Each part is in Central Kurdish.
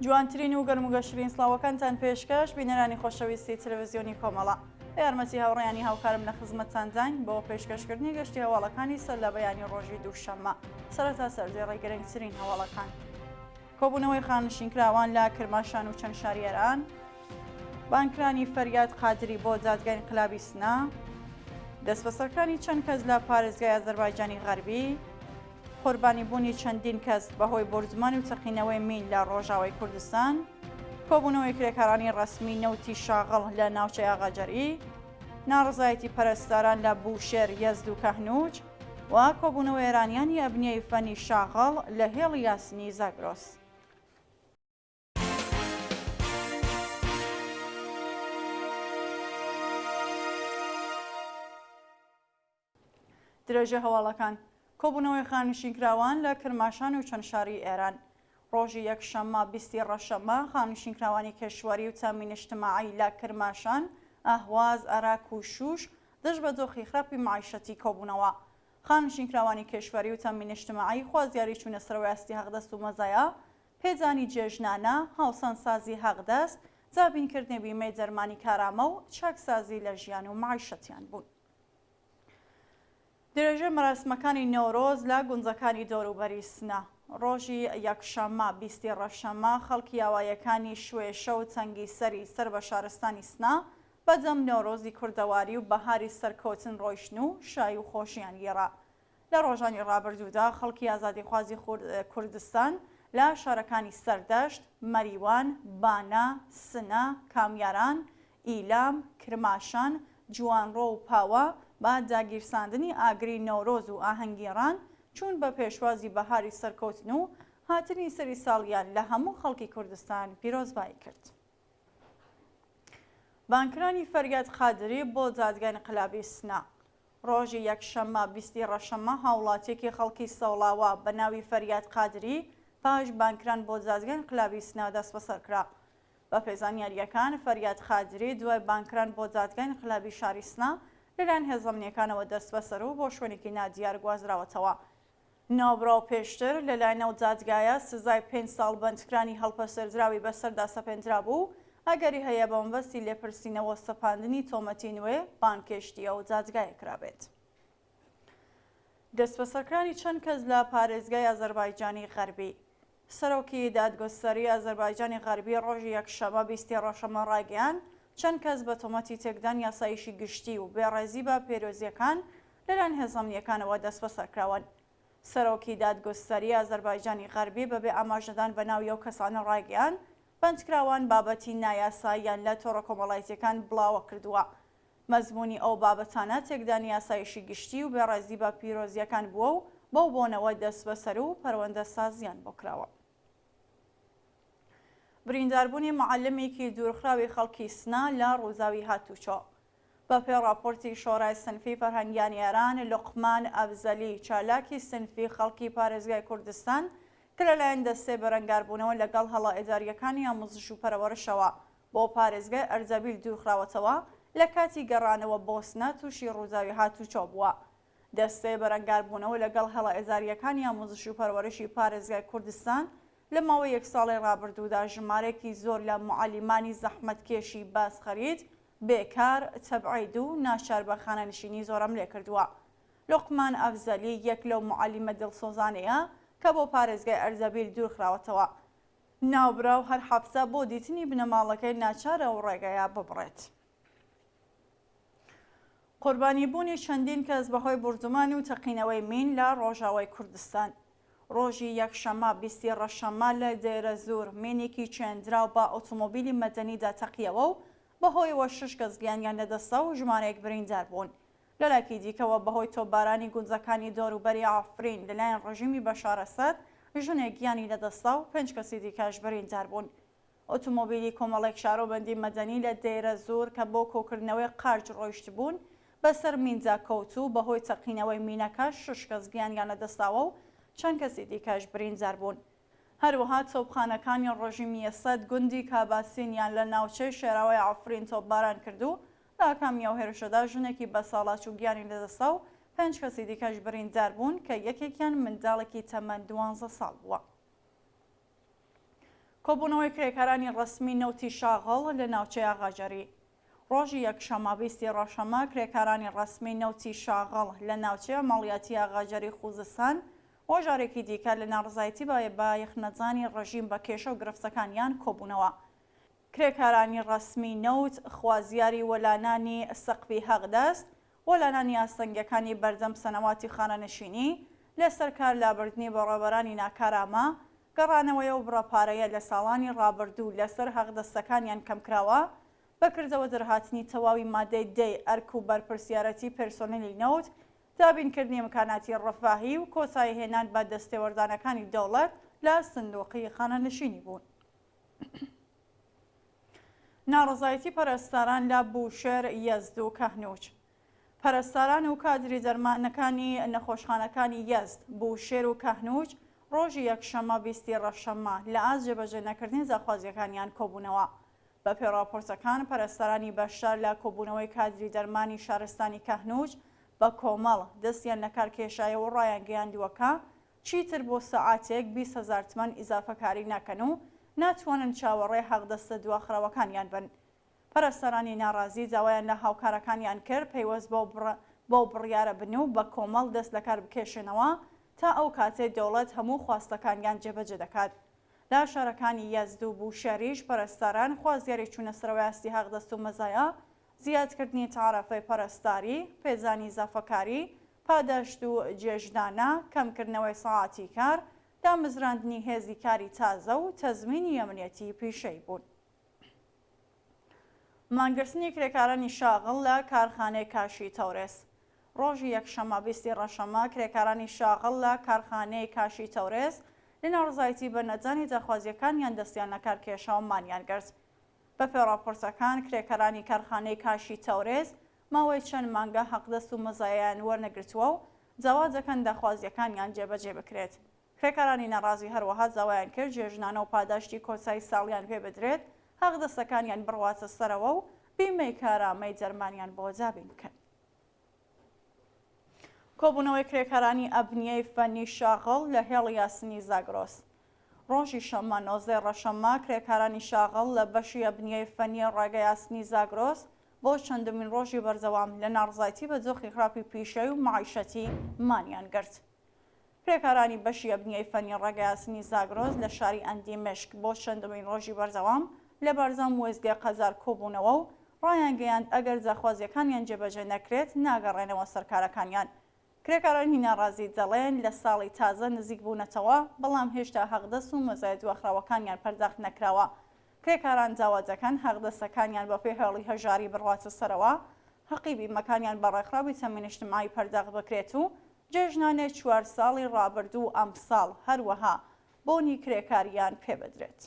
جوانترین و گەرم و گەشترین سڵاوەکانتان پێشکەش بینەرانی خۆشەویستی تەلەڤزیۆنی کۆمەڵە. بە یارمەتی هاوڕێیانی هاوکارم لە خزمەتتانداین بۆ پێشکەشکردنی گەشتی هەواڵەکانی سەر لە بەیانی ڕۆژی دووشەممە. سەرەتا سەردێڕی گرنگترین هەواڵەکان. کۆبوونەوەی خانەنشینکراوان لە کرماشان و چەند شاری ئێران، بانگکرانی فەریاد قادری بۆ دادگای ئینقلابی سنە، دەستبەسەرکرانی چەند کەس لە پارێزگای ئازەربایجانی غەربی، قوربانیبوونی چەندین کەس بەهۆی بۆردومان و تەقینەوەی مین لە ڕۆژاوای کوردستان، کۆبوونەوەی کرێکارانی ڕەسمی نەوتی شاغڵ لە ناوچەی ئاغاجەری، ناڕەزایەتی پەرستاران لە بوشێر، یەزد و کەهنوج و کۆبوونەوەی ئێرانیانی ئەبنیەی فەنی شاغڵ لە هێڵی یاسنی زاگرۆس. درێژەی هەواڵەکان، کۆبوونەوەی خانەنشینکراوان لە کرماشان و چەند شاری ئێران. ڕۆژی یەکشەممە 20 ی ڕەشەممە خانەنشینکراوانی کێشوەری و تامین ئیجتماعی لە کرماشان، ئەهواز، ئەراک و شوش دژ بە دۆخی خراپی مەعیشەتی کۆبوونەوە. خانەنشینکراوانی کێشوەری و تامین ئیجتماعی خوازیاری چوونەسەرەوەی ئاستی حەقدەست و مەزایا، پێدانی جێژنانە، هاوسانسازی حەقدەست، دابینکردنی بیمەی دەرمانی کارامە و چاکسازی لە ژیان و مەعیشەتیان بوون. درێژەی مەراسمەکانی نەورۆز لە گوندەکانی دەوروبەری سنە. ڕۆژی یەکشەممە 20 ی ڕەشەممە خەڵکی ئاواییەکانی شوێشە و تەنگیسەری سەر بە شارستانی سنە بە دەم نەورۆزی کوردەواری و بەهاری سەرکەوتن ڕۆیشتن و شایی و خۆشییان گێڕا. لە ڕۆژانی ڕابردوودا خەڵکی ئازادیخوازی کوردستان لە شارەکانی سەردەشت، مەریوان، بانە، سنە، کامیاران، ئیلام، کرماشان، جوانڕۆ و پاوە بە داگیرساندنی ئاگری نەورۆز و ئاهەنگگێڕان چوون بە پێشوازی بەهاری سەرکەوتن و هاتنی سەری ساڵیان لە هەموو خەڵکی کوردستان پیرۆزبایی کرد. بانگکرانی فەریاد قادری بۆ دادگای ئینقلابی سنە. ڕۆژی یەکشەممە 20 ی ڕەشەممە هاوڵاتیەکی خەڵکی سەوڵاوا بە ناوی فەریاد قادری پاش بانگکران بۆ دادگای ئینقلابی سنە دەستبەسەر کرا. بەپێی زانیارییەکان، فەریاد قادری دوای بانگکران بۆ دادگای ئینقلابی شاری سنە لەلایەن هێزە ئەمنییەکانەوە دەستبەسەر و بۆ شوێنێکی نادیار گوازراوەتەوە. ناوبراو پێشتر لەلایەن ئەو دادگایە سزای پێنج ساڵ بەندکرانی هەڵپەسێردراوی بەسەردا سەپێندرابوو و ئەگەری هەیە بە مەبەستی لێپرسینەوە و سەپاندنی تۆمەتی نوێ بانگهێشتی ئەو دادگایە کرابێت. دەستبەسەرکرانی چەند کەس لە پارێزگای ئازەربایجانی غەربی. سەرۆکی دادگوستەری ئازەربایجانی غەربی ڕۆژی یەکشەممە 20 ی ڕەشەممە ڕایگەیاند، چەند کەس بە تۆمەتی تێکدانی ئاسایشی گشتی و بێڕێزی بە پێرۆزییەکان لەلایەن هێزە ئەمنییەکانەوە دەستبەسەرکراون. سەرۆکی دادگوستەری ئازەربایجانی غەربی بەبێ ئاماژەدان بە ناوی ئەو کەسانە ڕایگەیاند، بەندکراوان بابەتی نایاساییان لە تۆڕە کۆمەڵایەتییەکان بڵاوەکردووە. مەزموونی ئەو بابەتانە تێکدانی ئاسایشی گشتی و بێڕێزی بە پیرۆزییەکان بووە و بەو بۆنەوە دەستبەسەر و پەروەندەسازییان بۆ کراوە. برینداربوونی موعەلمێکی دوورخراوی خەڵکی سنە لە ڕووداوی هاتوچۆ. بەپێی ڕاپۆرتی شۆرای سنفی فەرهەنگیانی ئێران، لوقمان ئەفزەلی، چالاکی سنفی خەڵکی پارێزگای کوردستان کە لەلایەن دەستەی بەرەنگاربوونەوە لەگەڵ هەڵە ئیدارییەکانی ئاموزش و پەرەوەرشەوە بۆ پارێزگای ئەردەبیل دوورخراوەتەوە، لە کاتی گەڕانەوە بۆ سنە تووشی ڕووداوی هاتوچۆ بووە. دەستەی بەرەنگاربوونەوە لەگەڵ هەڵە ئیدارییەکانی ئاموزش و پەروەرشی پارێزگای کوردستان لە ماوەی یەک ساڵی ڕابردوودا ژمارەیەکی زۆر لە موعەلیمانی زەحمەتکێشی بازخەرید، بێکار، تەبعید و ناچار بە خانەنشینی زۆرەملێ کردووە. لوقمان ئەفزەلی یەک لەو موعەلیمە دڵسۆزانەیە کە بۆ پارێزگای ئەردەبیل دوورخراوەتەوە. ناوبراو هەر هەفتە بۆ دیتنی بنەماڵەکەی ناچارە ئەو ڕێگەیە ببڕێت. قوربانیبوونی چەندین کەس بەهۆی بوردومان و تەقینەوەی مین لە ڕۆژاوای کوردستان. ڕۆژی یەکشەممە 20 ی ڕەشەممە لە دێرەزوور مینێکی چێندراو بە ئۆتۆمۆبیلی مەدەنیدا تەقیەوە و بەهۆیەوە شەش کەس گیانیان لەدەستدا و ژمارەیەک بریندار بوون. لەلایەکی دیکەوە بەهۆی تۆپبارانی گوندەکانی دەوروبەری عەفرین لەلایەن ڕژیمی بەشار ئەسەد ژنێک گیانی لەدەستدا و پێنج کەسی دیکەش بریندار بوون. ئۆتۆمۆبیلی کۆمەڵێک شارۆمەندی مەدەنی لە دێرەزوور کە بۆ کۆکردنەوەی قارچ ڕۆیشتبوون بەسەر میندا کەوت و بەهۆی تەقینەوەی مینەکە شەش کەس گیانیان لەدەستداوە و چەند کەسی دیکەش بریندار بوون. هەروەها تۆپخانەکانی ڕژیمی ئەسەد گوندی کاباسینیان لە ناوچەی شێراوای عەفرین تۆپباران کرد و لە ئاکامی ئەو هێرشەدا ژنێکی بەساڵاچوو گیانی لەدەستدا و پێنج کەسی دیکەش بریندار بوون کە یەکێکیان منداڵێکی تەمەن دوانزە ساڵ بووە. کۆبوونەوەی کرێکارانی ڕەسمی نەوتی شاغڵ لە ناوچەی ئاغاجەری. ڕۆژی یەکشەممە 20 ی ڕەشەممە کرێکارانی ڕەسمی نەوتی شاغڵ لە ناوچەی عەمەڵیاتی ئاغاجەری خوزستان بۆ جارێکی دیکە لە ناڕزایەتی بە بایەخنەدانی ڕژیم بە کێشە و گرفتەکانیان کۆبوونەوە. کرێکارانی ڕەسمی نەوت خوازیاری وەلانانی سەقفی هەقدەست، وەلانانی ئاستەنگیەکانی بەردەم سەنەواتی خانەنشینی، لەسەر کار لابردنی بەڕێوەبەرانی ناکارامە، گەڕانەوەی ئەو بڕە پارەیە لە ساڵانی ڕابردوو لەسەر هەقدەستەکانیان کەمکراوە، بە کردەوە دەرهاتنی تەواوی مادەی دەی ئەرک و بەرپرسیارەتی پێرسۆنێلی نەوت، دابینکردنی ئیمکاناتی ڕەفاهی و کۆتاییهێنان بە دەستێوەردانەکانی دەوڵەت لە سندوقی خانەنشینی بوون. ناڕەزایەتی پەرستاران لە بوشێر، یەزد و کەهنوج. پەرستاران و کادری دەرمانەکانی نەخۆشخانەکانی یەزد، بوشێر و کەهنوج ڕۆژی یەکشەممە 20 ی ڕەشەممە لە ئاست جێبەجێ نەکردنی داخوازییەکانیان کۆبوونەوە. بەپێی ڕاپۆرتەکان پەرستارانی بەشدار لە کۆبوونەوەی کادری دەرمانی شارستانی کەهنوج بە کۆمەڵ دەستیان لەکار کێشایەوە و ڕایانگەیاندووە کە چیتر بۆ سەعاتێک 20 هەزار تمەن ئیزافەکاری ناکەن و ناتوانن چاوەڕێ حەقدەستە دواخراوەکانیان بن. پەرستارانی ناڕازی داوایان لە هاوکارەکانیان کرد پەیوەست بەو بڕیارە بن و بە کۆمەڵ دەست لەکار بکێشێنەوە تا ئەو کاتەی دەوڵەت هەموو خواستەکانیان جێبەجێ دەکات. لە شارەکانی یەزد و بوشێریش پەرستاران خوازیاری چوونەسەرەوەی ئاستی حەقدەست و مەزایا، زیادکردنی تەعرەفەی پەرستاری، پێدانی ئیزافەکاری، پاداشت و جێژنانە، کەمکردنەوەی سەعاتی کار، دامەزراندنی هێزی کاری تازە و تەزمینی ئەمنیەتی پیشەیی بوون. مانگرتنی کرێکارانی شاغڵ لە کارخانەی کاشی تەورێز. ڕۆژی یەکشەممە 20 ی ڕەشەممە کرێکارانی شاغڵ لە کارخانەی کاشی تەورێز لە ناڕەزایەتی بە نەدانی داخوازییەکانیان دەستیان لەکار کێشا و مانیان گرت. بەپێی ڕاپۆرتەکان کرێکارانی کارخانەی کاشی تەورێز ماوەی چەند مانگە حەقدەست و مەزایایان وەرنەگرتووە و داوا دەکەن داخوازییەکانیان جێبەجێ بکرێت. کرێکارانی ناڕازی هەروەها داوایان کرد جێژنانە و پاداشتی کۆتایی ساڵیان پێ بدرێت، حەقدەستەکانیان بڕواتە سەرەوە و بیمەی کارامەی دەرمانیان بۆ دابین بکەن. کۆبوونەوەی کرێکارانی ئەبنیەی فەنی شاغڵ لە هێڵی ئاسنی زاگرۆس. ڕۆژی شەممە نۆزدەی ڕەشەممە کرێکارانی شاغڵ لە بەشی ئەبنیەی فەنی ڕێگەی ئاسنی زاگرۆس بۆ چەندمین ڕۆژی بەردەوام لە ناڕزایەتی بە دۆخی خراپی پیشەی و مەعیشەتی مانیان گرت. کرێکارانی بەشی ئەبنیەی فەنی ڕێگەی ئاسنی زاگرۆس لە شاری ئەندیمشک بۆ چەندمین ڕۆژی بەردەوام لە بەردەم وێستگەی قەجار کۆبوونەوە و ڕایانگەیاند ئەگەر داخوازییەکانیان جێبەجێ نەکرێت ناگەڕێنەوە سەر کارەکانیان. کرێکارانی ناڕازی دەڵێن لە ساڵی تازە نزیک بوونەتەوە، بەڵام هێشتا حەقدەست و مەزایە دواخراوەکانیان پەرداخت نەکراوە. کرێکاران داوا دەکەن حەقدەستەکانیان بەپێی هێڵی هەژاری بڕواتە سەرەوە، حەقی بیمەکانیان بە ڕێکخراوی تەمین ئیجتماعی پەرداخت بکرێت و جێژنانەی چوار ساڵی ڕابردوو و ئەمساڵ، هەروەها بۆنی کرێکاریان پێبدرێت.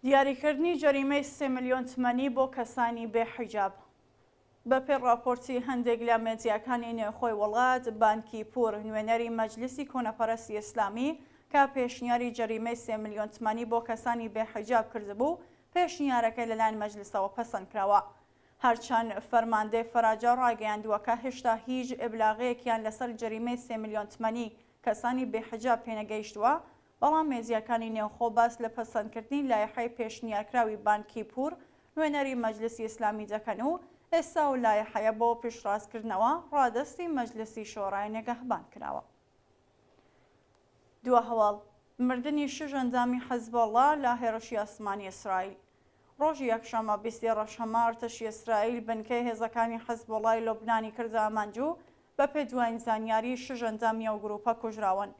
دیاریکردنی جەریمەی سێ ملیۆن تمەنی بۆ کەسانی بێ حیجاب. بەپێی ڕاپۆرتی هەندێک لە مێدیاکانی نێوخۆی وڵات، بانکی پوور، نوێنەری مەجلیسی کۆنەپەرستی ئیسلامی کە پێشنیاری جەریمەی سێ ملیۆن تمەنی بۆ کەسانی بێ حیجاب کردبوو، پێشنیارەکەی لەلایەن مەجلیسەوە پەسەند کراوە. هەرچەند فەرماندەی فەراجا ڕایگەیاندووە کە هێشتا هیچ ئیبلاغەیەکیان لەسەر جەریمەی سێ ملیۆن تمەنی کەسانی بێ حیجاب پێنەگەیشتووە، بەڵام مێدیاکانی نێوخۆ باس لە پەسەندکردنی لایحەی پێشنیارکراوی بانکی پوور نوێنەری مەجلسی ئیسلامی دەکەن و ئێستا ئەو لایحەیە بۆ پشتڕاستکردنەوە ڕادەستی مەجلسی شۆرای نگەهبان کراوە. دوا هەواڵ، مردنی شەش ئەندامی حزبوڵڵا لە هێرشی ئاسمانی ئیسرائیل. ڕۆژی یەکشەممە 20 ی ڕەشەممە ئەرتەشی ئیسرائیل بنکەی هێزەکانی حزبوڵڵای لوبنانی کردە ئامانج و بەپێی دواین زانیاری شەش ئەندامی ئەو گرووپە کوژراون.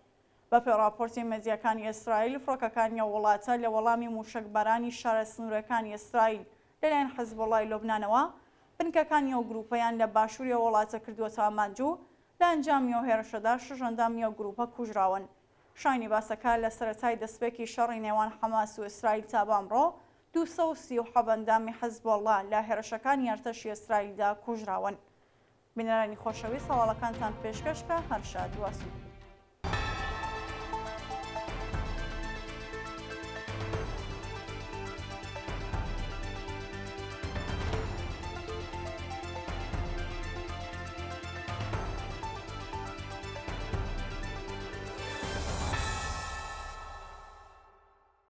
بەپێی ڕاپۆرتی مێدیاکانی ئیسرائیل، فڕۆکەکانی ئەو وڵاتە لە وەڵامی مووشەکبارانی شارە سنوورەکانی ئیسرائیل لەلایەن حزبوڵڵای لوبنانەوە، بنکەکانی ئەو گرووپەیان لە باشووری ئەو وڵاتە کردووەتە ئامانج و لە ئەنجامی ئەو هێرشەدا شەش ئەندامی ئەو گرووپە کوژراون. شایانی باسە کە لە سەرەتای دەستپێکی شەڕی نێوان حەماس و ئیسرائیل تا بە ئەمڕۆ، 237 ئەندامی حزبوڵڵا لە هێرشەکانی ئەرتەشی ئیسرائیلدا کوژراون. بینەرانی خۆشەویست هەواڵەکانتان پێشکەش کرا هەر شاد و ئاسوودە بن.